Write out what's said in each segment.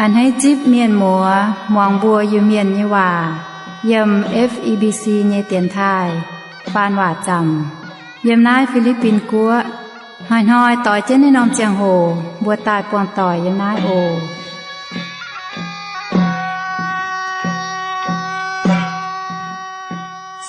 A'hneiv zipv mienh muoz muangx mbuo Iu-Mienh nyei waac yiem F E B C nyei dienx taaih faan waac zaamc yiem naaiv Fi^li^bin Guoqv. Hnoi-hnoi doix jienv naaiv norm ziangh hoc mbuo daaih buangh doic yiem naaiv oc.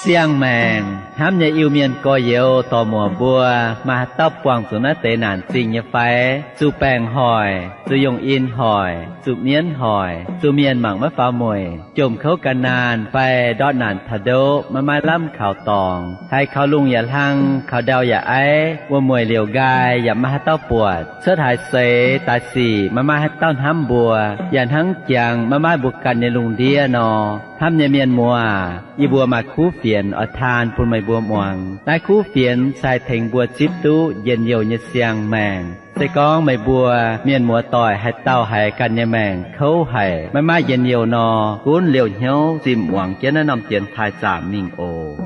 Siang-maengc hnamv nyei Iu-Mienh gorx-youz dorc-muoc mbuo, maaih haaix dauh buangh zuqc naaiv deix naanc zingh nyei fai? Zuqc baengc hoic, zuqc yungh in hoic, zuqc mienv hoic, zuqc mienh mangc maiv faaux mueic, jomc kouv gan naanh fai ndortv naanc taux ndoqv maiv maaih lamh kaux dorngx, haiz kaux lungh yaac hlang, kaux ndau yaac aiv, wuom-mueic liouc nqaai yaac maiv maaih haaix dauh buatc, cuotv haaix seix daaih sic maiv maaih haaix dauh hnamv mbuo, yaac hnangv jangx maiv maaih mbuo ganh nyei lungh ndiev nor. Hnamv nyei mienh muoz, yie mbuo maaih kuv fienx oix taan bun meih mbuo muangx. Naaiv kuv fienx se haih tengx mbuo zipv duqv njien-youh nyei siang-maengc. Se gorngv meih mbuo mienh muoz doic haaix dauh haiz ganh nyei maengc kouv haic, maiv maaih njien-youh nor, gunv liouh hnyouv zimh muangx jienv naaiv norm dienx taaih zaamc mingh oc.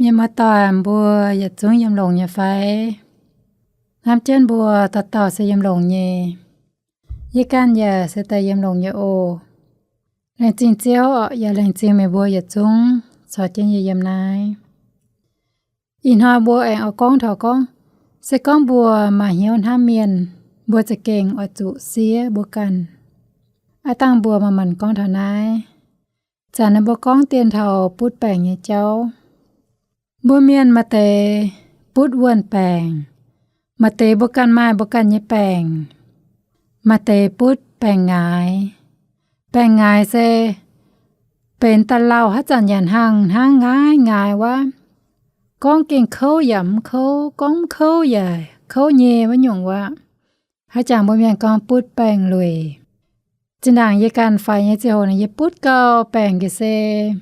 Mienh muoz-doic mbuo yietc zungv yiem longx nyei fai? Hnamv jienv mbuo dauh dauh se yiem longx nyei. Yie ganh yaac se daaih yiem longx nyei oc. Laengz zingh Ziouv oc, yaac laengz zingh meih mbuo yietc zungv caux jienv yie yiem naaiv. Ih hnoi mbuo aengx oix gorngv taux gorngv, se gorngv mbuo maaih hnyouv hnamv mienh, mbuo za'gengh oix zuqc siev mbuo ganh. Aav dangh mbuo manc-manc gorngv taux naaiv. Zanc naaiv mbuo gorngv dien taux butv baengc nyei jauv. Mbuo mienh maaih deix butv wuonh baengc, maaih deix mbuo ganh maaih mbuo ganh nyei baengc, maaih deix butv baengc-ngaaic. Baengc-ngaaic se benx da'lauh haaix zanc yaac hnangv hnangv ngaaic ngaaic wuov. Gorngv gengh kouv yaac mv kouv, gorngv mv kouv yaac kouv nyei wuov nyungc wuov. Haaix jangx mbuo mienh gorngv butv baengc-lueic. Zinh ndaangc yie ganh faix nyei ziangh hoc naaic yie butv gau baengc ga'sie.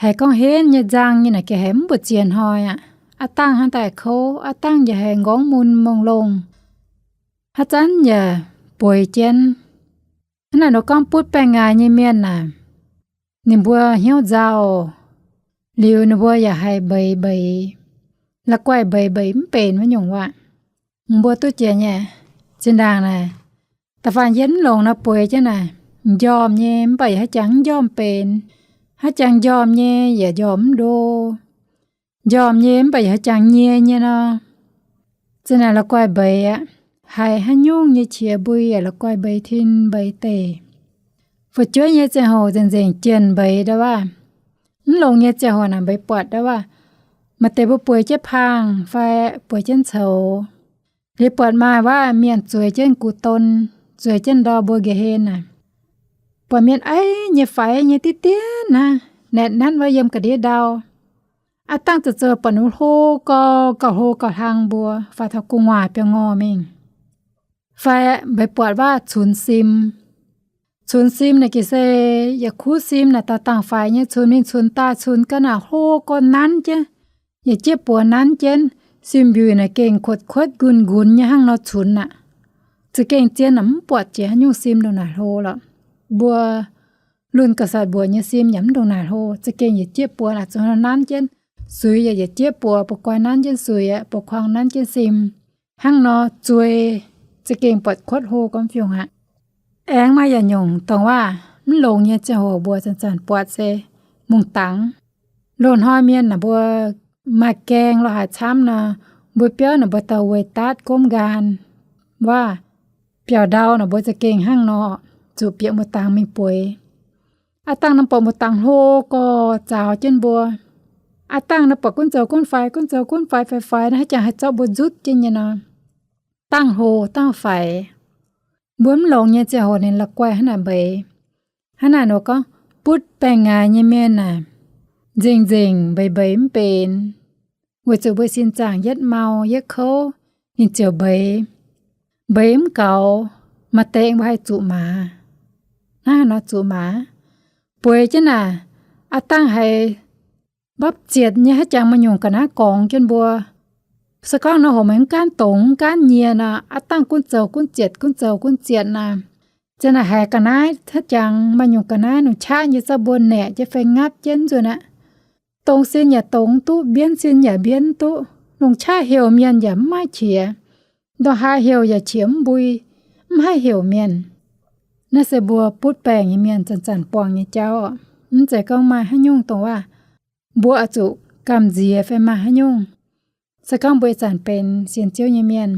Haiz gorngv henv nyei nzang nyei naaic ga'haiz mv mbu'ziex hnoi aqv. Aav dangh hnangv daaih kouv, aav dangh yaac haiz nqorngv mun mongh longh. Haaix zanc yaac bueix jienv. Hnangv naaic nor gorngv butv baengc-ngaaic nyei mienh naaic, ninh mbuo hnyouv nzauh, liuz ninh mbuo yaac haiz mbeix mbeix, la'guaih mbeix mbeix mv benx wuov nyungc wuov. Mbuo duqv jiex nyei, zinh ndaangc naaic, da'faanh yie mv longx nor bueix jienv naaic, m'njormh nyei mv baac yaac haaix jangx mv njormh benx, haaix jangx njormh nyei yaac njormh mv ndo. Njormh nyei mv baac yaac haaix jangx nyie nyei nor. Zinh naaic la'guaih mbeix aqv. Haiz haaix nyungc nyei qiex mbui yaac la'guaih mbeix tin mbeix deic. Fu'jueiv nyei ziangh hoc nzengc-nzengc jienh mbeix ndau wuov. Mv longx nyei ziangh hoc naaic mbeix buatc ndau wuov. Maaih deix mbuo bueix jienv pangh fai bueix jienv coux, liuz buatc maaih wuov mienh zueiz jienv guv don, zueiz jienv ndau mbuo nqa'hlen naaic. Buatc mienh aiv nyei faix nyei diqv dien naaiv, naetc nanv wuov yiem ga'ndiev ndau. Aav dangh zoux zoux buatc ninh hlo gau, gauh hlo gauh hlang mbuo, faix taux gu'nguaaic biauv-ngorh mingh. Fai mbeix buatc wuov cunx sim. Cunx sim naaic ga'sie, yietc kuv sim naaic dauh dangh faix nyei cunx mingh cunx daaih cunx ga'naaiv hlo gau nanv jienv, yietc jieqv buoz nanv jienv, sim mbiuic naaic gengh kuotv-kuotv nqunx-nqunx nyei hnangv nor cunx aqv. Za'gengh zien naaic mv buatc jiex haaix nyungc sim ndongc naaic hlo lorqc. Mbuo lunh ga'saatc mbuoqc nyei sim yaac mv ndongc naaic hlo, za'gengh yietc jieqv buoz naaic zuqc nanv jienv suix, yaac yietc jieqv buoz buoz-guai nanv jienv suix, buoz-kuang nanv jienv sim. Hnangv nor zuei za'gengh buatc kuotv hlo gormx fiungc aqv. Aengx maaih yietc nyungc dongh waac mv longx nyei ziangh hoc mbuo zanc-zanc buatc se mungh dangx. Loz-hnoi mienh naaic mbuo maaih gaeng lorh haaix camv nor, mbuo biauv naaic mbuo dauh weic daatv gomv nqaanh. Waac biauv-ndau naaic mbuo za'gengh hnangv nor zuqc bieqc mungh dangx mingh bueix. Aav dangh naaiv buatc mungh dangx hlo gorx zaaux jienv mbuo. Aav dangh naaiv buatc gunv zoux gunv faix, gunv zoux gunv faix, faix faix naaiv haaix jangx haih zorqv mbuo nzutv jienv nyei nor. Dangh hlo dangh faix. Mbuo mv longx nyei ziangh hoc ninh la'guaih hnangv naaic mbeix. Hnangv naaic nor gorngv butv baengh ngaaix nyei mienh naaic, nzengc-nzengc mbeix-mbeix mv benx. Weic zuqc mbuo sin zaangc yietv mau yietv kouv, ninh ziouc mbeix. Mbeix mv gaux, maaih deix mbuo haih zuqc maaz. Hnangv haaix nor zuqc maaz? Bueix jienv naaic, aav dangh haiz mbapv zietc nyei haaix jangx maaih nyungc ga'naaiv gorngx jienv mbuo. Se gorngv nor hoc meih mv gaanv dongz mv gaanv nyie nor, aav dangh gunv zoux gunv zietc, gunv zoux gunv zietc naaic, zien naaic haiz ga'naaiv haaix jangx maaih nyungc ga'naaiv nongc qaqv nyei zorqv mbuo naeqc jienv fai ngapv jienv nzunc aqv. Dongz sin yaac dongz mv duqv, mbienv sin yaac mbienv mv duqv, longc qaqv heuc mienh yaac mv maaih qiex, ndongc haaix heuc yaac qiex mv mbui, mv haih heuc mienh. Naaiv se mbuo butv baengc nyei mienh zanc-zanc buangh nyei jauv oc. Mv zeiz gorngv maaih haaix nyungc dongh waac mbuo oix zuqc gamh nziex fai maaih haaix nyungc. Se gorngv mbuo ih zanc benx sienx Ziouv nyei mienh,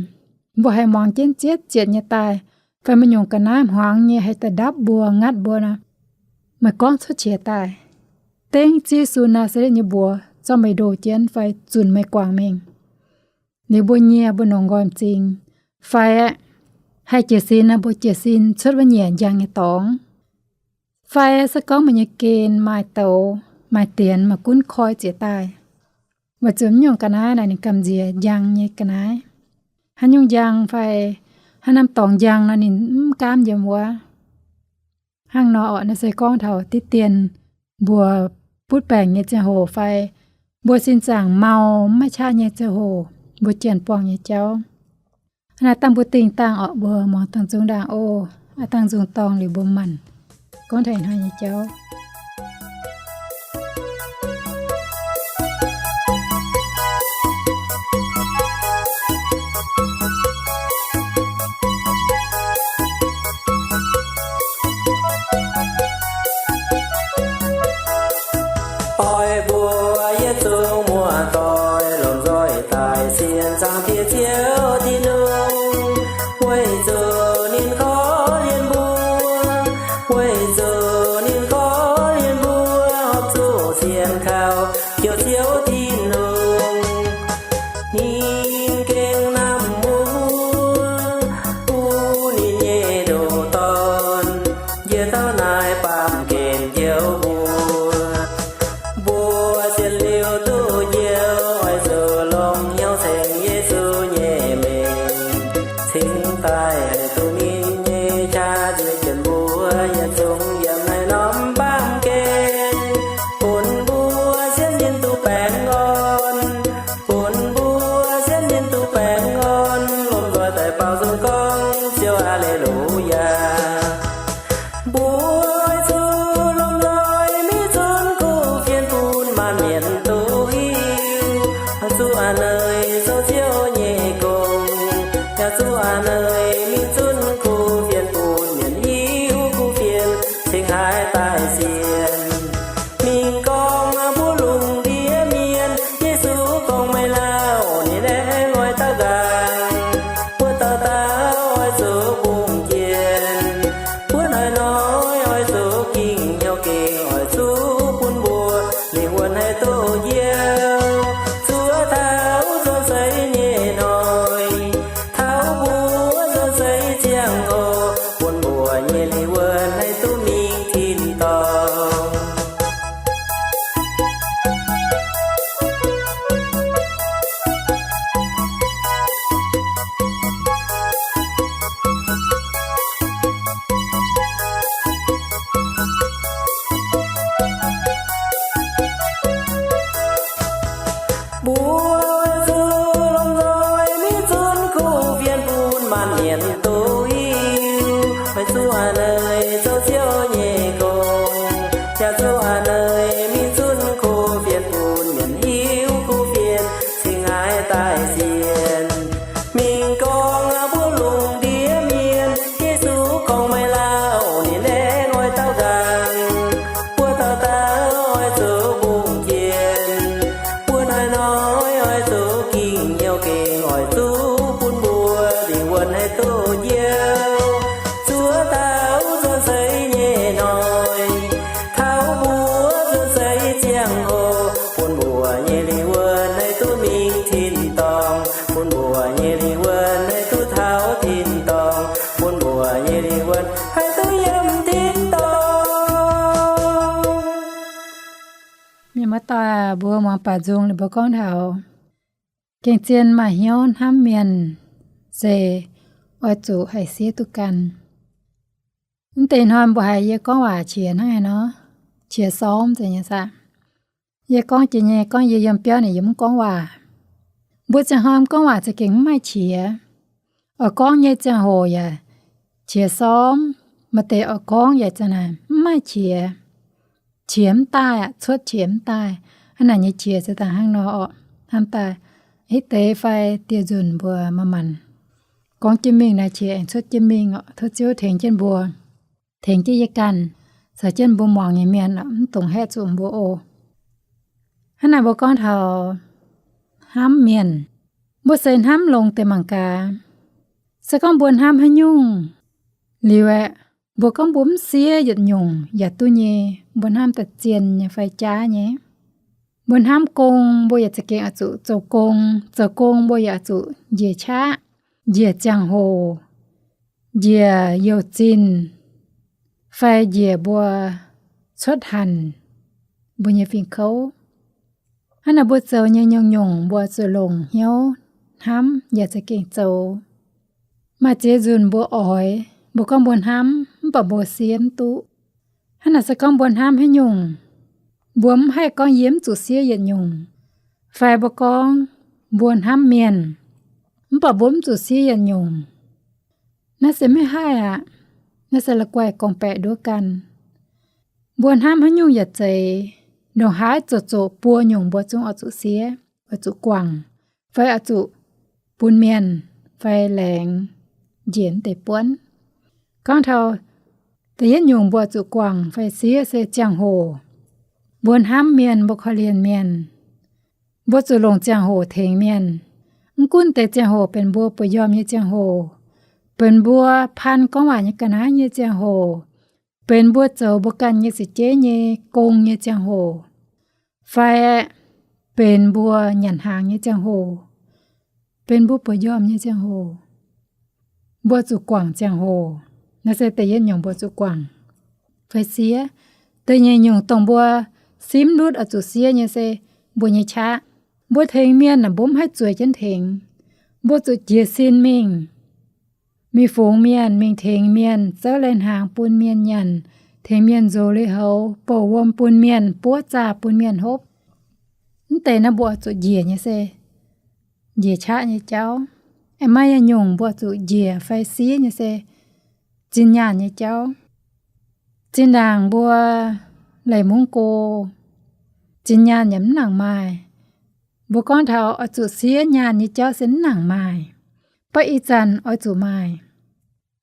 mbuo haiz muangx jienv zieqv zietc nyei daaih, fai maaih nyungc ga'naaiv hmuangx nyei haih da'ndapv mbuo, ngatv mbuo nor, meih gorngv cuotv qiex daaih, dengv Ziouv Yesu Naa^saa^letv nyei mbuox zorqv meih ndoh jienv fai zunc meih guangc mingh. Liuz mbuo nyie mbuo nongx nqoi m'zing, fai aeqv, haih jiez sin nor mbuo jiez sin cuotv wuov nyieqc njang nyei dorngx. Fai se gorngv meih nyei gen maaih douz, maaih dienx, maaih gunv koi ziex daaih, weic zuqc mv nyungc ga'naaiv naaic ninh gamh nziex njang nyei ga'naaiv. Haaix nyungc njang fai haaix norm dorngx njang nor ninh mv gaamv yiem wuov. Hnangv nor orqc, naaiv se gorngv taux diqv dien mbuo butv baengc nyei ziangh hoc fai mbuo sin zaangc mau mv maaih qaqv nyei ziangh hoc, mbuo janx-buangh nyei jauv. Hnangv naaiv dangh mbuo dingh dangh orqc, mbuo muangx dangh nzung ndaangc oc. Aav dangh nzung dorngh liuz mbuo maanc gorngv taux ih hnoi nyei jauv. Oix mbuo yietc zungv muoz-doic lomh nzoih daaih sienx Zaangc Diex Ziouv Tin-Hungh, weic zuqc ninh korv-lienh mbuo, weic zuqc ninh korv-lienh mbuo horpc zuqc sienx kaux Njoux Ziouv Tin-Hungh. Ninh gengh hnamv mbuo, bun ninh nyei ndoh Dorn njiec taux naaiv baamh gen njoux mbuo. Mbuo sienx liuz duqv njoux, oix zuqc longc hnyouv ceng Yesu nyei mengh cingx daaih haih duqv ninh nyei qaqv nziex jienv mbuo yietc zungv yiem naaiv norm baamh gen, bun mbuo sienx ninh duqv baengh orn, bun mbuo sienx ninh duqv baengh orn, lomh nzoih daaih baaux nzung gorngv Ziouv Aa^le^lu^yaa. Mbuo oix zuqc lomh nzoih mingh zunv kuv fienx bun maanc mienh duqv hiuv, zuqc a'hneiv zoux Ziouv nyei gong, yaac zuqc a'hneiv mingh zunv kuv fienx bun mienh hiuv kuv fienx cingx haaix daaih sienx. Mingh gorngv mbuox lungh ndiev mienh, Yesu gorngv meih lauh, ninh aengx oix daux nqaang. Mbuo dauh dauh oix zuqc mbungh jienh, mbuo hnoi-hnoi oix zuqc ging hnyouv gengh, oix zuqc bun mbuo lingh wuonh haih duqv njoux, zuov taux nzuonx seix nyei hnoi, taux mbuo nzuonx seix ziangh hoc, bun mbuo nyei lingh wuonh haih duqv mingh tin-dorngh. Mbuo zuqc lomh nzoih mingh zunv kuv fienx bun maanc mienh duqv hiuv, oix zuqc a'hneiv zoux Ziouv nyei gong, yaac zuqc a'hneiv mingh zunv kuv fienx bun mienh hiuv kuv fienx cingx haaix daaih sienx. Mingh gorngv mbuox lungh ndiev mienh, Yesu gorngv meih lauh, ninh aengx oix daux nqaang. Mbuo dauh dauh oix zuqc mbungh jienh, mbuo hnoi-hnoi oix zuqc ging hnyouv gengh, oix zuqc bun mbuo lingh wuonh haih duqv njoux, zuov taux nzuonx seix nyei hnoi, taux mbuo nzuonx seix ziangh hoc, bun mbuo nyei lingh wuonh haih duqv mingh tin-dorngh, bun mbuo nyei lingh wuonh haih duqv taux tin-dorngh, bun mbuo nyei lingh wuonh haih duqv yiem tin-dorngh. Mienh muoz-doic, mbuo muangx baac nzung ninh mbuo gorngv taux gengh zien maaih hnyouv hnamv mienh se oix zuqc haih siev duqv ganh. Mv deix hnoi mbuo haiz yie gorngv waac qiex hnangv haaix nor, qiex sormv nzengc nyei saah. Yie gorngv jiex nyei, gorngv yie yiem biauv naaic yie mv gorngv waac. Mbuo ziangh hnoi mv gorngv waac za'gengh mv maaih qiex. Oix gorngv nyei ziangh hoc yaac qiex sormv, maaih deix oix gorngv yaac za'naaic mv maaih qiex. Qiex mv daaih aqv, cuotv qiex mv daaih. Hnangv naaic nyei qiex se daaih hnangv nor orqc, hnamv daaih hitv deix fai dieh nzunc mbuo manc-manc gorngv jienv mingh naaic qiex aengx cuotv jienv mingh orqc. Tov Ziouv tengx jienv mbuo, tengx jienv yie ganh, caux jienv mbuo muangx nyei mienh mv dungx haeqv zuqc mbuo oc. Hnangv naaic mbuo gorngv taux hnamv mienh, mbuo se hnamv longx deix mangc gaax. Se gorngv mbuo hnamv haaix nyungc liuz aeqv, mbuo gorngv mbuo mv siev yietc nyungc yaac duqv nyei. Mbuo hnamv daaih zien nyei fai jaav nyei. Mbuo hnamv gong, mbuo yaac za'gengh oix zuqc zoux gong. Zoux gong mbuo yaac oix zuqc njiec qaqv, njiec ziangh hoc, njiec youh zinh, fai njiec mbuo cuotv hanc mbuo nyei fing kouv. Hnangv naaic mbuo zoux nyei nyungc-nyungc mbuo zuqc longc hnyouv hnamv yaac za'gengh zoux. Maaih ziex nzunc mbuo oix, mbuo gorngv mbuo hnamv mv baac mbuo siev mv duqv. Hnangv naaic se gorngv mbuo hnamv haaix nyungc, mbuo mv haih gorngv yie mv zuqc siev yietc nyungc. Fai mbuo gorngv mbuo hnamv mienh, mv baac mbuo mv zuqc siev yietc nyungc. Naaiv se maiv haih aqv. Naaiv se la'guaih gorngv-baeqc nduov ganh. Mbuo hnamv haaix nyungc yaac zeiz, ndongc haaix zoqc zoqc buo nyungc mbuo zungv oix zuqc siev, oix zuqc guangc, fai oix zuqc bun mienh fai laengz njiec mv deix buonv. Gorngv taux da'yietv nyungc mbuo oix zuqc guangc fai siev se ziangh hoc. Mbuo hnamv mienh, mbuo korv-lienh mienh, mbuo zuqc longc ziangh hoc tengx mienh. Mv gunv deix ziangh hoc benx mbuo buoz-njormh nyei ziangh hoc, benx mbuo paan gorngv waac nyei ga'naaiv nyei ziangh hoc, benx mbuo zoux mbuo ganh nyei za'gengh nyei gong nyei ziangh hoc, fai benx mbuo nyanc hnaangx nyei ziangh hoc, benx mbuo buoz-njormh nyei ziangh hoc, mbuo zuqc guangc ziangh hoc. Naaiv se da'yietv nyungc mbuo zuqc guangc fai siev. Da'nyeic nyungc dongh mbuo simv ndutv oix zuqc siev nyei se mbuo nyei qaqv. Mbuo tengx mienh naaic mbuo mv haih zueiz jienv tengx. Mbuo zuqc jiez sin mingh, mingh fungx mienh, mingh tengx mienh, zouv lai-hnaangx bun mienh nyanc, tengx mienh nzox lui-houx, bouh wuom bun mienh, buov zaah bun mienh hopv. Mv deix naaiv mbuo oix zuqc njiec nyei se njiec qaqv nyei jauv. Aengx maaih yietc nyungc mbuo zuqc njiec fai siev nyei se zinh nyaanh nyei jauv. Zinh ndaangc mbuo leih mungv go, zinh nyaanh yaac mv nangc maaih. Mbuo gorngv taux oix zuqc siev nyaanh nyei jauv se mv nangc maaih, baac ih zanc oix zuqc maaih.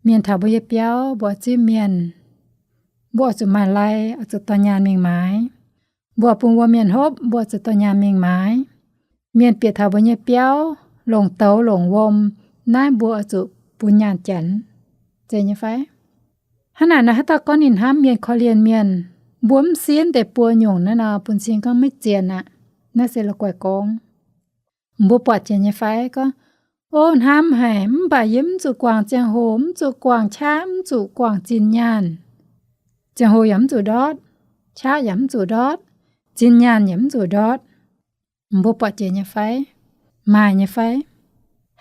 Mienh taux mbuo nyei biauv, mbuo oix zipv mienh, mbuo oix zuqc maaih lai, oix zuqc dorh nyaanh mingh maaiz. Mbuo bun wuom mienh hopv, mbuo zuqc dorh nyaanh mingh maaiz. Mienh bieqc taux mbuo nyei biauv, longc douz longc wuom, naaiv mbuo oix zuqc bun nyaanh janx, zeiz nyei fai? Hnangv naaic nor, haaix dauh gorngv ninh hnamv mienh, korv-lienh mienh, mbuo mv siev deix buo nyungc naaiv nor, bun cing gorngv maiv zien aqv. Naaiv se la'guaih gorngv. Mbuo buatc jiex nyei fai? Gorngv, o, hnamv haic, mv baac yie mv zuqc guangc ziangh hoc, mv zuqc guangc qaqv, mv zuqc guangc zinh nyaanh. Ziangh hoc yaac mv zuqc ndortv, qaqv yaac mv zuqc ndortv, zinh nyaanh yaac mv zuqc ndortv. Mbuo buatc jiex nyei fai? Maaih nyei fai?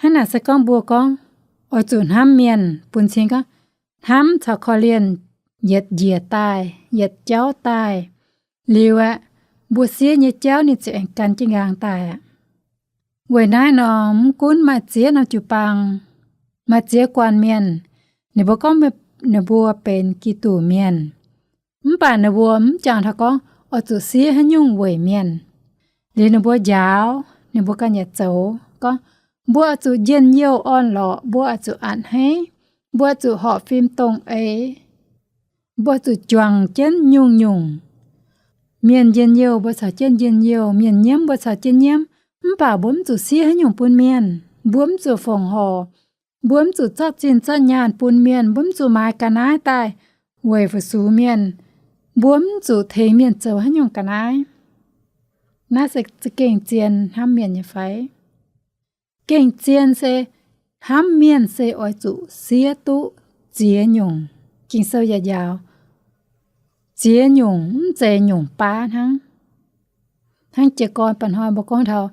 Hnangv naaic se gorngv mbuo gorngv oix zuqc hnamv mienh, bun cing gorngv hnamv caux korv-lienh yietc njiec daaih, yietc jauv daaih, liuz aeqv, mbuo siev nyei jauv ninh ziouc aengx gan jienv nqaang daaih aqv. Weic naaiv nor, mv gunv maaih ziex norm jiu-baang, maaih ziex guanh mienh, ninh mbuo gorngv ninh mbuo benx Giduc mienh, mv baac ninh mbuo mv jangx taux gorngv oix zuqc siev haaix nyungc weic mienh. Liuz ninh mbuo njaaux, ninh mbuo ganh yaac zoux gorngv, mbuo oix zuqc njien-youh orn-lorqc, mbuo oix zuqc a'hneiv, mbuo oix zuqc horpc fim dongh eix, mbuo oix zuqc juangc jienv nyungc-nyungc. Mienh njien-youh mbuo caux jienv njien-youh, mienh nyiemv mbuo caux jienv nyiemv, mv baac mbuo mv zuqc siev haaix nyungc bun mienh. Mbuo mv zuqc fongc horc, mbuo mv zuqc zorqv zinh zorqv nyaanh bun mienh, mbuo mv zuqc maaiz ga'naaiv daaih weic fu-sux mienh. Mbuo mv zuqc tengx mienh zoux haaix nyungc ga'naaiv. Naaiv se za'gengh zien hnamv mienh nyei fai? Gengh zien se hnamv mienh se oix zuqc siev duqv ziex nyungc. Ging-Sou yaac njaaux, ziex nyungc mv zeiz nyungc baav hnangv. Hnangv jiez gorn mba'hnoi mbuo gorngv taux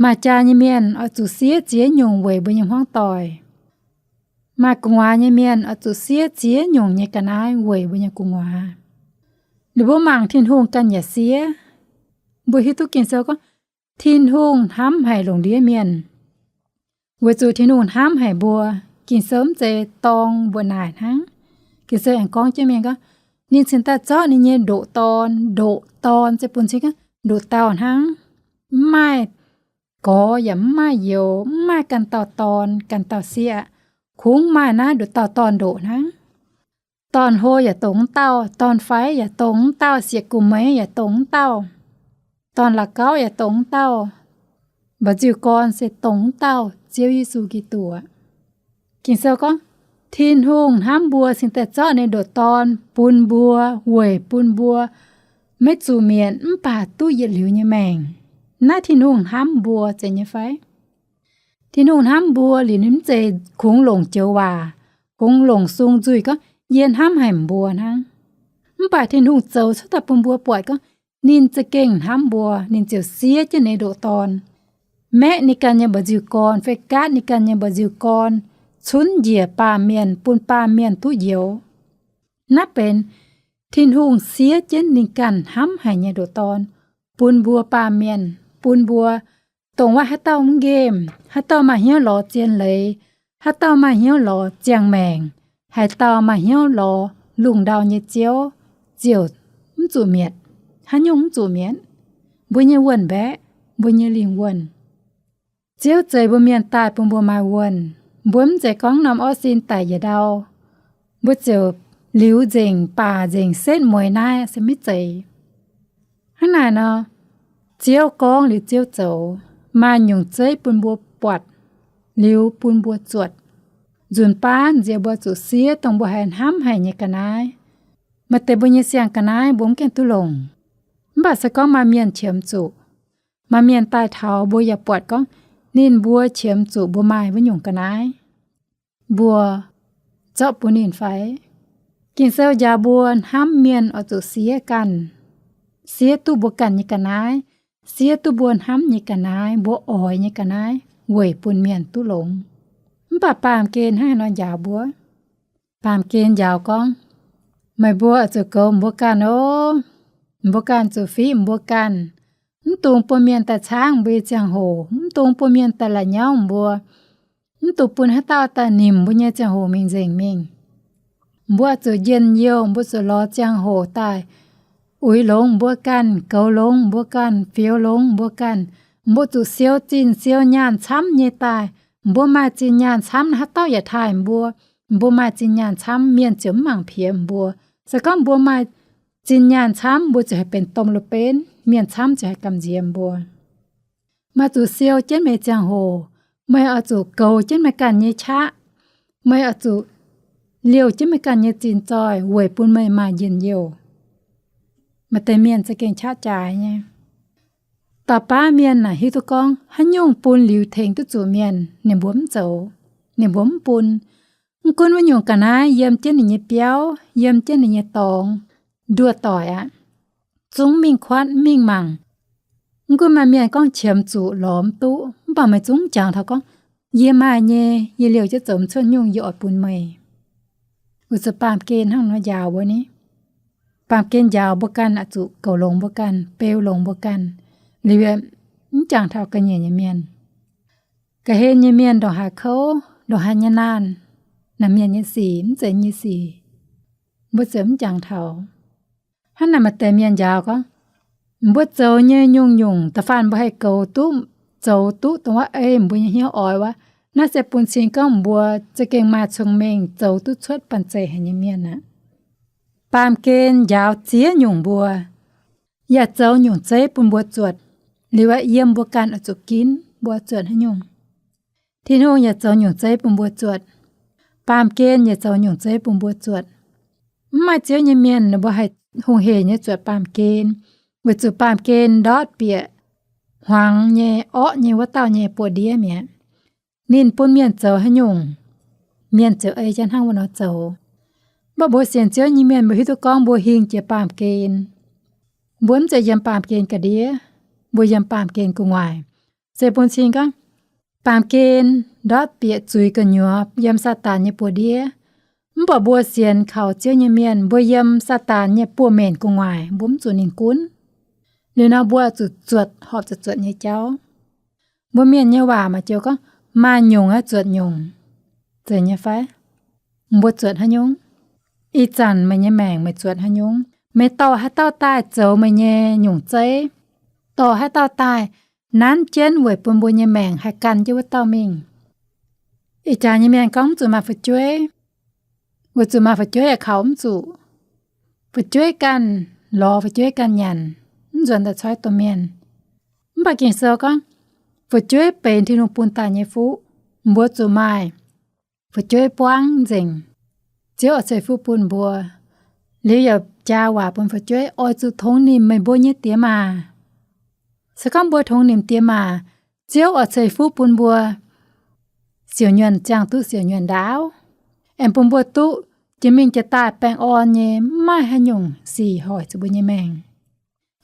maaih jaax nyei mienh oix zuqc siev ziex nyungc weic mbuo nyei hmuangv doic. Maaih gu'nguaaz nyei mienh oix zuqc siev ziex nyungc nyei ga'naaiv weic mbuo nyei gu'nguaaz. Ninh mbuo mangc Tin-Hungh ganh yaac siev. Mbuo hiuv duqv Ging-Sou gorngv, Tin-Hungh hnamv haic lungh ndiev mienh, weic zuqc Tin-Hungh hnamv haic mbuo. Ging-Sou mv zeiz dorng mbuoqc naaic hnangv. Ging-Sou aengx gorngv jienv mingh gorngv, ninh cingx daaih zorqv ninh nyei ndoqc Dorn. Ndoqc Dorn se bun cing gorngv ndoqc dauh hnangv. Mv maaih gorx yaac mv maaih youz, mv maaih ganh dauh dorn ganh dauh sieqv, kungx maaih naaiv ndoqc dauh dorn-ndoqc hnangv. Dorn-hlo yaac dongh wuov dauh, dorn-faix yaac dongh wuov dauh, sieqv-gu'meix yaac dongh wuov dauh, dorn-la'gauv yaac dongh wuov dauh. Mba'nziu-gorn se dongh wuov dauh, Ziouv Yesu Giduc aqv. Ging-Sou gorngv, Tin-Hungh hnamv mbuo cingx daaih zorqv ninh ndoqc Dorn bun mbuo, weic bun mbuo maiv zuqc mietc mv baac duqv yietc liuz nyei maengc. Naaiv Tin-Hungh hnamv mbuo zeiz nyei fai? Tin-Hungh hnamv mbuo liuz ninh mv zeiz kungx longc joux waac, kungx longc sung nzuih gorngv, Yie hnamv haic mbuo hnangv. Mv baac Tin-Hungh zoux cuotv daaih bun mbuo buatc gorngv, ninh za'gengh hnamv mbuo, ninh ziouc siev jienv ninh ndoqc Dorn, maeqv ninh ganh nyei mba'nziu-gorn fai gaatv ninh ganh nyei mba'nziu-gorn, cunv njiec baamh mienh bun baamh mienh duqv njoux. Naaiv benx Tin-Hungh siev jienv ninh ganh hnamv haic nyei ndoqc Dorn bun mbuo baamh mienh, bun mbuo dongh wuov haaix dauh mv nqemh, haaix dauh maaih hnyouv lorz zien leiz, haaix dauh maaih hnyouv lorz ziangh maengc, haaix dauh maaih hnyouv lorz lungh ndau nyei Ziouv, ziouc mv zuqc mietc. Haaix nyungc mv zuqc mietc? Mbuo nyei wuonh mbaeqc, mbuo nyei lingh wuonh. Ziouv zeix mbuo mienh daaih bun mbuo maaih wuonh. Mbuo mv zeiz gorngv norm orv sin daic yietc ndau, mbuo ziouc liuz nzengc, baac nzengc setv mueiz naaiv se maiv zeiz. Hnangv naaic nor, Ziouv gorngv liuz Ziouv zoux, maaih nyungc zeiv bun mbuo buatc, liuz bun mbuo zuotc. Nzunc baav nziex mbuo zuqc siev dongh mbuo haiz hnamv haic nyei ga'naaiv. Maaih deix mbuo nyei siang-ga'naaiv mbuo mv gaengh duqv longc. Mv baac se gorngv maaih mienh qiemx zuqc, maaih mienh daaih taux mbuo yaac buatc gorngv ninh mbuo qiemx zuqc mbuo maaih wuov nyungc ga'naaiv, mbuo zorqv bun ninh fai? Ging-Sou njaaux mbuo hnamv mienh oix zuqc siev ganh, siev duqv mbuo ganh nyei ga'naaiv, siev duqv mbuo hnamv nyei ga'naaiv, mbuo oix nyei ga'naaiv weic bun mienh duqv longx. Mv baac baamh gen hnangv haaix nor njaaux mbuo? Baamh gen njaaux gorngv, meih mbuo oix zuqc goux mbuo ganh oc. Mbuo ganh zuqc fiqv mbuo ganh. Mv dungx bun mienh daaih caangv mbuo nyei ziangh hoc. Mv dungx bun mienh daaih la'nyauv mbuo. Mv dungx bun haaix dauh daaih nimc mbuo nyei ziangh hoc mingh nzengc mingh. Mbuo zuqc njien-youh, mbuo zuqc lorz ziangh hoc daaih uix longx mbuo ganh, goux longx mbuo ganh, fioux longx mbuo ganh. Mbuo zuqc siou zinh siou nyaanh camv nyei daaih. Mbuo maaih zinh nyaanh camv, haaix dauh yaac taaih mbuo. Mbuo maaih zinh nyaanh camv, mienh ziouc mv mangc piex mbuo. Se gorngv mbuo maaih zinh nyaanh camv, mbuo ziouc haih benx domh loz-benv, mienh camv ziouc haih gamh nziex mbuo. Meih zuqc siou jienv meih ziangh hoc. Meih oix zuqc goux jienv meih ganh nyei qaqv. Meih oix zuqc liouh jienv meih ganh nyei zinh zoih weic bun meih maaih njien-youh. Maaih deix mienh za'gengh qaqv jaaix nyei. Dauh baav mienh naaic hiuv duqv gorngv haaix nyungc bun liuz tengx duqv zuqc mienh, ninh mbuo mv zoux, ninh mbuo mv bun. Mv gunv wuov nyungc ga'naaiv yiem jienv ninh nyei biauv, yiem jienv ninh nyei dorngx, nduoh doic aqv. Zungv mingh kuatv, mingh mangc. Mv gunv maaih mienh gorngv qiemx zuqc lorz mv duqv, mv baac meih zungv jangx taux gorngv, yie maaih nyei, yie liouh jienv zoux mv cuotv nyungc, yie oix bun meih. Weic zuqc baamh gen hnangv nor njaaux mbuo ni. Baamh gen njaaux mbuo ganh oix zuqc goux longx mbuo ganh, beu longx mbuo ganh, liuz mv jangx taux ga'nyiec nyei mienh. Ga'hlen nyei mienh ndongc haaix kouv, ndongc haaix nyei naanh, naaic mienh nyei sic mv zeiz nyei sic, mbuo ziouc mv jangx taux. Hnangv naaic maaih deix mienh njaaux gorngv, mbuo zoux nyei nyungc-nyungc da'faanh mbuo haih goux duqv, zoux duqv dongh wuov ei mbuo nyei hnyouv oix wuov, naaiv se bun cing gorngv mbuo za'gengh maaih cong-mengh zoux duqv cuotv banh zeic haic nyei mienh aqv. Baamh gen njaaux ziex nyungc mbuo, yaac zoux nyungc zeiv bun mbuo zuotc. Liuz aqv, yiem mbuo ganh oix zuqc ginv mbuo zuotc haaix nyungc. Tin-Hungh yaac zoux nyungc zeiv bun mbuo zuotc. Baamh gen yaac zoux nyungc zeiv bun mbuo zuotc. Mv maaih Ziouv nyei mienh ninh mbuo haih hungh heic nyei zuotc baamh gen, weic zuqc baamh gen ndortv bieqc hmuangx nyei, orqv nyei, wuov dauh nyei buoz-ndiev mi'aqv. Ninh bun mienh zoux haaix nyungc, mienh ziouc ei jienv hnangv wuov nor zoux. Mv baac mbuo sienx Ziouv nyei mienh mbuo hiuv duqv gorngv mbuo hingh jiex baamh gen. Mbuo mv zeiz yiem baamh gen ga'ndiev, mbuo yiem baamh gen gu'nguaaic. Se bun cing gorngv, Baamh gen ndortv bieqc zuiz gu'nyuoz yiem Saadaan nyei buoz-ndiev. Mv baac mbuo sienx kaux Ziouv nyei mienh, mbuo yiem Saadaan nyei buoz-menc gu'nguaaic, mbuo mv zuqc ninh gunv. Liuz nor mbuo zuqc zuotc horpc zuqc zuotc nyei jauv. Mbuo mienh nyei waac maaih joux gorngv, maaih nyungc aeqv, zuotc nyungc. Zeiz nyei fai? Mbuo zuotc haaix nyungc? Ih zanc meih nyei maengc meih zuotc haaix nyungc? Meih dorh haaix dauh daaih zoux meih nyei nyungc zeiv? Dorh haaix dauh daaih nanv jienv weic bun mbuo nyei maengc haih gan jienv wuov dauh mingh? Ih jaax nyei mienh gorngv mv zuqc maaih fu'jueiv, weic zuqc maaih fu'jueiv yaac kaux mv zuqc. Fu'jueiv ganh lorz fu'jueiv ganh nyanc, mv nzuonx daaih coiv domh mienh. Mv baac Ging-Sou gorngv, fu'jueiv benx Tin-Hungh bun daaih nyei fuqv. Mbuo zuqc maaih fu'jueiv buangv nzengc. Ziouv oix ceix fuqv bun mbuo. Liuz yaac jaa waac bun fu'jueiv, oix zuqc tongx nimc meih mbuo nyei diex maac. Se gorngv mbuo tongx nimc diex maac, Ziouv oix ceix fuqv bun mbuo siouc nyuonh ziangh duqv siouc nyuonh ndaauv, aengx bun mbuo duqv jiex mingh jiex daaih baengh orn nyei, mv maaih haaix nyungc sic hoic zuqc mbuo nyei maengc,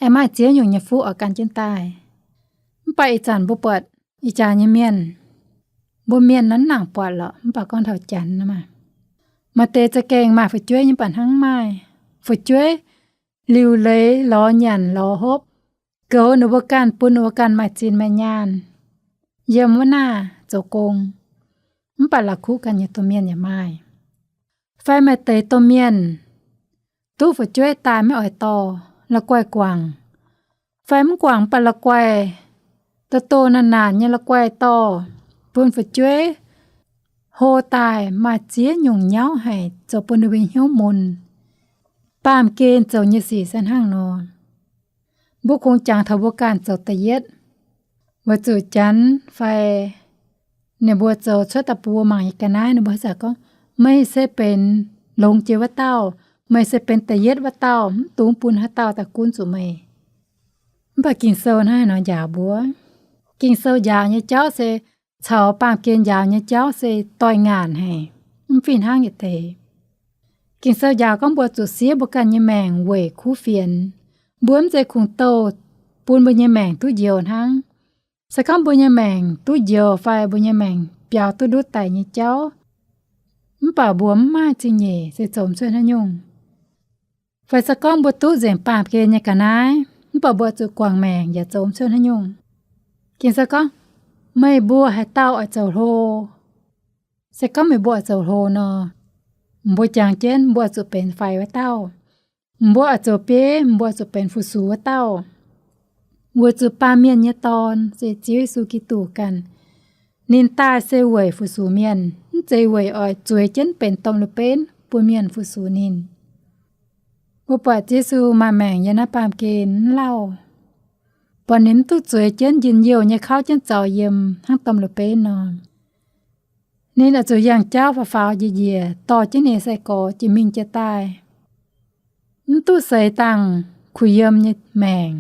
aengx maaih ziex nyungc nyei fuqv oix gan jienv daaih. Mv baac ih zanc mbuo buatc ih jaax nyei mienh, mbuo mienh naaiv nangc buatc lorqc, mv baac gorngv taux Janx nor maah, maaih deix za'gengh maaih fu'jueiv nyei, mv baac hnangv maaih fu'jueiv liuc leiz lorz nyanc lorz hopv, goux ninh mbuo ganh, bun ninh mbuo ganh maaih zinh maaih nyaanh, yiem wuov naah zoux gong, mv baac la'kuqv ganh nyei domh mienh yaac maaih. Fai maaih deix domh mienh duqv fu'jueiv daaih maiv oix dorh, la'guaih guangc, fai mv guangc mv baac la'guaih doh doh naanc naanc nyei la'guaih dorh, bun fu'jueiv hlo daaih maaih ziex nyungc nyauv haic, zoux bun ninh mbuo hnyouv mun. Baamh gen zoux nyei sic se hnangv nor. Mbuo kungx jangx taux mbuo ganh zoux da'yietv, weic zuqc Janx fai ninh mbuo zoux cuotv da'buo mangc nyei ga'naaiv, ninh mbuo haaix zanc gorngv, meih se benx longx jiex wuov dauh, meih se benx da'yietv wuov dauh, mv dungx bun haaix dauh daaih gunv zuqc meih. Mv baac Ging-Sou hnangv haaix nor njaaux mbuo? Ging-Sou njaaux nyei jauv se, caux baamh gen njaaux nyei jauv se doix-ngaanc haic, mv fih hnangv yietc deix. Ging-Sou njaaux gorngv mbuo zuqc siev mbuo ganh nyei maengc weic kuv fienx. Mbuo mv zeiz kungx douh bun mbuo nyei maengc duqv njoux hnangv. Se gorngv mbuo nyei maengc duqv njoux fai mbuo nyei maengc biaux duqv ndutv daic nyei jauv, mv baac mbuo mv maaih zingh nyeic se zoux mv cuotv haaix nyungc. Fai se gorngv mbuo duqv nzengc baamh gen nyei ga'naaiv, mv baac mbuo zuqc guangc maengc yaac zoux mv cuotv haaix nyungc. Ging-Sou gorngv, meih mbuo haaix dauh oix zoux hlo? Se gorngv meih mbuo oix zoux hlo nor, mbuo jangx jienv mbuo oix zuqc benx faix wuov dauh. Mbuo oix zoux bieiv, mbuo oix zuqc benx fu-sux wuov dauh. Weic zuqc Baamh Mienh nyei Dorn se Ziouv Yesu Giduc ganh. Ninh daaih se weic fu-sux mienh, mv zeiz weic oix zueiz jienv benx domh lu benv bun mienh fu-sux ninh. Mbuo buatc Yesu maaih maengc yiem naaiv baamh gen mv lauh, buatc ninh mv duqv zueiz jienv njien-youh nyei kauv jienv zaux yiem hnangv domh lu benv nor. Ninh oix zuqc yangh jauv faaux faaux njiec njiec dorh jienv ninh nyei sai-gorx jiex mingh jiex daaih. Mv duqv seix dangh kuh yiem nyei maengc,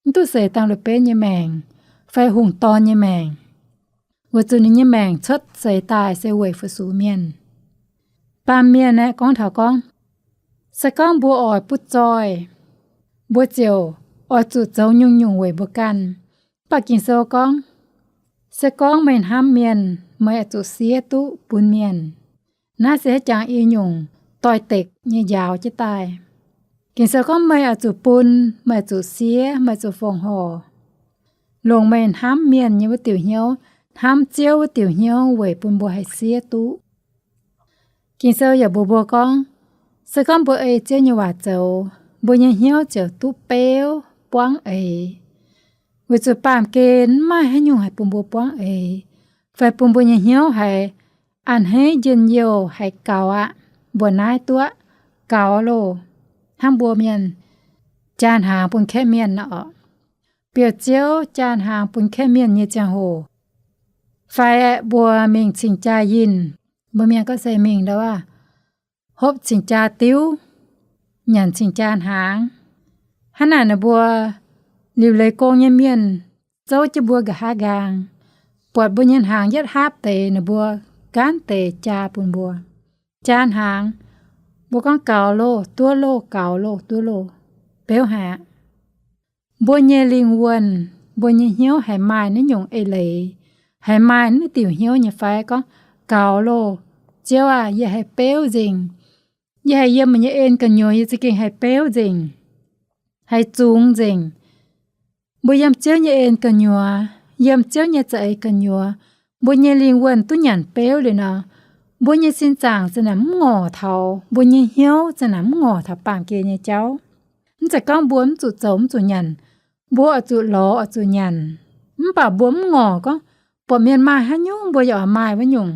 mv duqv seix dangh lu benv nyei maengc, fai hungh dorn nyei maengc, weic zuqc ninh nyei maengc cuotv seix daaih se weic fu-sux mienh. Baamh mienh aeqv, gorngv taux gorngv, se gorngv mbuo oix butv zoih, mbuo ziouc oix zuqc zoux nyungc-nyungc weic mbuo ganh. Mv baac Ging-Sou gorngv, se gorngv meih hnamv mienh, meih oix zuqc siev duqv bun mienh. Naaiv se haaix jangx i nyungc doix-dekc nyei njaaux jienv daaih. Ging-Sou gorngv meih oix zuqc bun, meih oix zuqc siev, meih oix zuqc fongc horc, longc meih hnamv mienh nyei wuov diuc hnyouv, hnamv Ziouv wuov diuc hnyouv weic bun mbuo haih siev duqv. Ging-Sou yaac mbuox mbuo gorngv, se gorngv mbuo ei Ziouv nyei waac zoux, mbuo nyei hnyouv ziouc duqv beuv buangv eix. Weic zuqc baamh gen mv maaih haaix nyungc haih bun mbuo buangv eix, fai bun mbuo nyei hnyouv haiz a'hneiv njien-youh haiz gaux aqv, mbuo naaiv duqv gaux loh. Hnangv mbuo mienh jaa hnaangx bun kaeqv mienh nor, biouv-ziouv jaa hnaangx bun kaeqv mienh nyei ziangh hoc, fai aeqv, mbuo mingh cing-jaa yinh, mbuo mienh gorngv se mingh ndau aav, hopv cing-jaa diuv, nyanc cing-jaa hnaangx. Hnangv naaic ninh mbuo liuc leiz gong nyei mienh zouv jienv mbuo nqa'haav nqaang, buatc mbuo nyei hnaangx yietv hapv deix, ninh mbuo gaanv deix jaa bun mbuo. Jaa hnaangx, mbuo gorngv gaux loh, duqv loh, gaux loh, duqv loh, beuv haic aqv. Mbuo nyei lingh wuonh, mbuo nyei hnyouv haiz maaih naaiv nyungc eix leiz, haiz maaih naaiv diuc hnyouv nyei fai? Gorngv, Gaux loh, Ziouv aah! Yie haih beuv nzengc. Yie haih yiem meih nyei en gu'nyuoz yie za'gengh haih beuv nzengc, haih zungx nzengc. Mbuo yiem Ziouv nyei en gu'nyuoz, yiem Ziouv nyei za'eix gu'nyuoz, mbuo nyei lingh wuonh duqv nyanc beuv liuz nor, mbuo nyei sin zaangc za'naaic mv ngorc taux, mbuo nyei hnyouv za'naaic mv ngorc taux baamh gen nyei jauv. Mv zeiz gorngv mbuo mv zuqc zoux mv zuqc nyanc. Mbuo oix zuqc lorz oix zuqc nyanc. Mv baac mbuo mv ngorc gorngv buatc mienh maaih haaix nyungc mbuo yaac oix maaih wuov nyungc.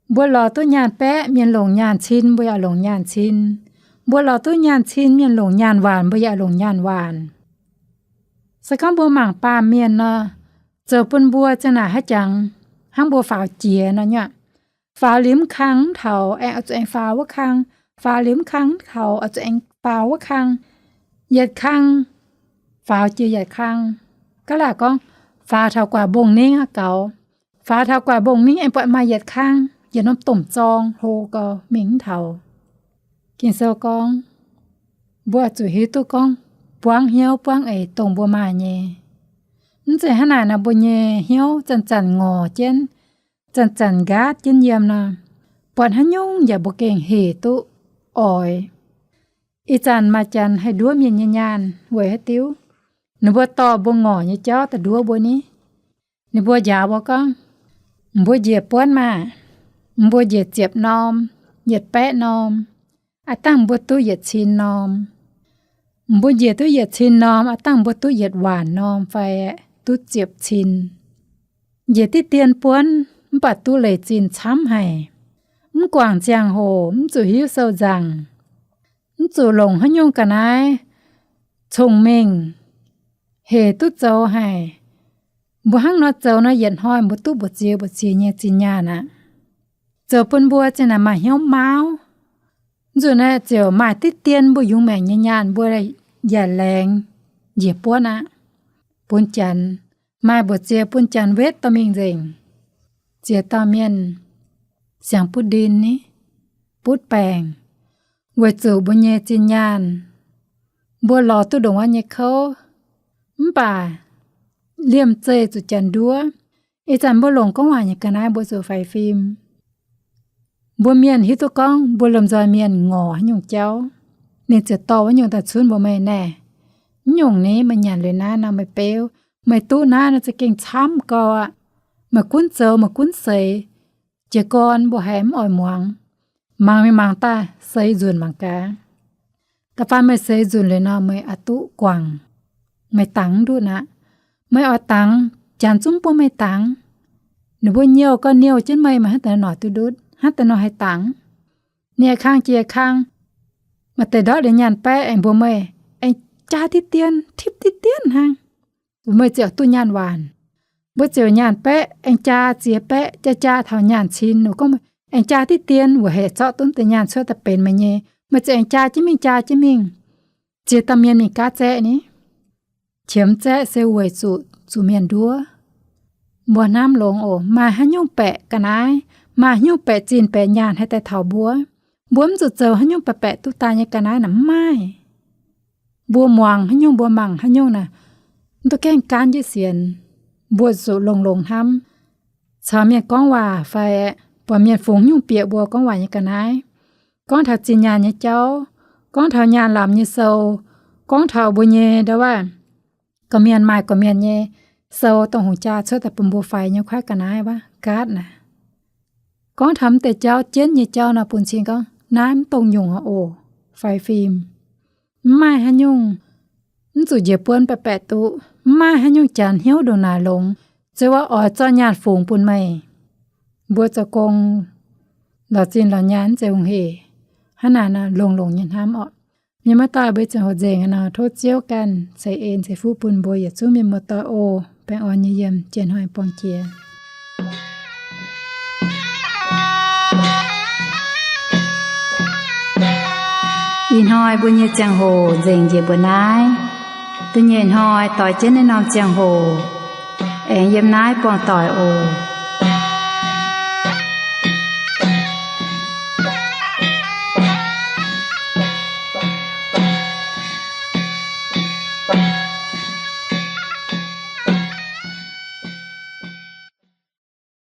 Mbuo lorz duqv nyaanh baeqv, mienh longc nyaanh cin, mbuo yaac longc nyaanh cin. Mbuo lorz duqv nyaanh cin, mienh longc nyaanh waanc, mbuo yaac longc nyaanh waanc. Se gorngv mbuo mangc baamh mienh nor, zoux bun mbuo za'naaic haaix jangx, hnangv mbuo faaux jiex nor nyei aqv. Faaux liuz mv kang mv taux, aengx oix zuqc aengx faaux wuov kang. Faaux liuz mv kang mv taux, oix zuqc aengx faaux wuov kang. Yietc kang, faaux jiex yietc kang. Ga'laaic gorngv, faaux taux guaax mbong-ningv aqv gaux. Faaux taux guaax mbong-ningv aengx buatc maaih yietc kang, yietc norm domh zorng hlo gau mingh mv taux. Ging-Sou gorngv, mbuo oix zuqc hiuv duqv gorngv buangv hnyouv buangv eix dongh mbuo maaih nyei. Mv zeiz hnangv naaic nor, mbuo nyei hnyouv zanc-zanc ngorc jienv, zanc-zanc nqaatv jienv yiem nor, buatc haaix nyungc yaac mbuo gengh hec duqv oix. Ih zanc maaih janx haih nduov mienh nyei nyaanh weic haaix diuc? Ninh mbuo dorh mbuo ngorc nyei jauv daaih nduov mbuo ni. Ninh mbuo njaaux mbuo gorngv, mbuo njiec buonv maah! Mbuo njiec ziepc norm, yietc baeqv norm, aav dangh mbuo duqv yietc cin norm. Mbuo njiec duqv yietc cin norm, aav dangh mbuo duqv yietc waanc norm fai duqv ziepc cin. Njiec diqv dien buonv mv baac duqv leic zinh camv haic. Mv guangc ziangh hoc, mv zuqc hiuv sou nzaangc, mv zuqc longc haaix nyungc ga'naaiv cong-mengh, hec duqv zoux haic. Mbuo hnangv nor zoux nor, yietc hnoi mbuo duqv mbu'ziex mbu'ziex nyei zinh nyaanh aqv. Zoux bun mbuo zinh naaic maaih hnyouv mauv. Nzunc naaiv ziouc maaih diqv dien mbuo yungz maengc nyei nyaanh mbuo yaac laengz njiec buonv aqv. Bun janx, maaih mbu'ziex bun janx wetv dorh mingh nzengc. Ziex dauh mienh siang butv ndin ni, butv baengc, weic zuqc mbuo nyei zinh nyaanh, mbuo lorz duqv ndongc wuov nyei kouv, mv baac liemh zeih zuqc janx nduov. Ih zanc mbuo longc gorngv waac nyei ga'naaiv mbuo zuqc faix fim. Mbuo mienh hiuv duqv gorngv mbuo lomh nzoih mienh ngorc haaix nyungc jauv, ninh ziouc dorh wuov nyungc daaih cunv mbuox meih naaic, Naaiv nyungc ni meih nyanc liuz naaiv nor meih beuv, meih duqv naaiv nor za'gengh camv gau aqv. Meih gunv zoux meih gunv seix. Jiez gorn mbuo haiz mv oix muangx, mangc mingh mangc daaih seix nzunc mangc gaax. Da'faanh meih seix nzunc liuz nor meih oix duqv guangc, meih dangx mv ndutv aqv. Meih oix dangx, janx zungv bun meih dangx. Ninh mbuo nyouh gau, nyouh jienv meih, meih hnangv deix nor noic duqv ndutv, hnangv deix nor haih dangx. Ninh aengx kang jiex kang, maaih deix ndortv liuz nyaanh baeqv aengx mbuox meih, aengx jaa diqv dien, tipv diqv dien hnangv. Meih ziouc duqv nyaanh waanc. Mbuo ziouc nyaanh baeqv, aengx jaa ziex baeqv, jaa jaa taux nyaanh cin, ninh gorngv, aengx jaa diqv dien, weic hec zorqv duqv deix nyaanh cuotv daaih benx meih nyei. Meih ziouc aengx jaa jienv mingh, jaa jienv mingh. Ziex dauh mienh mingh gaatv zaeqv ni. Qiemx zaeqv se weic zuqc zuqc mienh nduov. Mbuo hnamv longx oc, maaih haaix nyungc baeqc ga'naaiv, maaih haaix nyungc baeqc zinh baeqc nyaanh haih daaih taux mbuo? Mbuo mv zuqc zoux haaix nyungc baeqc baeqc duqv daaih nyei ga'naaiv naaic, mv maaih. Mbuo muangx haaix nyungc, mbuo mangc haaix nyungc naaic, mv duqv gaengh gaanv jienv sienx. Mbuo zuqc longx-longx hnamv, caux mienh gorngv waac fai buatc mienh fungx nyungc bieqc mbuo gorngv waac nyei ga'naaiv, gorngv taux zinh nyaanh nyei jauv, gorngv taux nyaanh lamz nyei sou, gorngv taux mbuo nyei ndau waac, gorqv-mienh maaih gorqv-mienh nyei sou dongh hungh jaa cuotv daaih bun mbuo faix nyei kuaaiv ga'naaiv wuov gaatv naaic. Gorngv taux mv deix jauv, jienv nyei jauv nor, bun cing gorngv naaiv mv dongh nyungc oc, faix fim. Mv maaih haaix nyungc, mv zuqc njiec buonv baeqc baeqc duqv. Mv maaih haaix nyungc janx hnyouv ndongc naaic longx, se wuov oix zorqv nyaanh fungx bun meih. Mbuo zoux gong lorz zinh lorz nyaanh mv zeiz hungh hec. Hnangv naaic nor, longx-longx nyei hnamv orqc. Mienh muoz-doic, mbuo ziangh hoc nzengc nor, tov Ziouv ganh ceix en ceix fuqv bun mbuo yietc zungv mienh muoz-doic oc. Baengh orn nyei yiem, jiex hnoi buangh jiex. Ih hnoi mbuo nyei ziangh hoc nzengc njiec mbuo naaiv. Da'nyeic hnoi doix jienv naaiv norm ziangh hoc, aengx yiem naaiv buangh doic oc.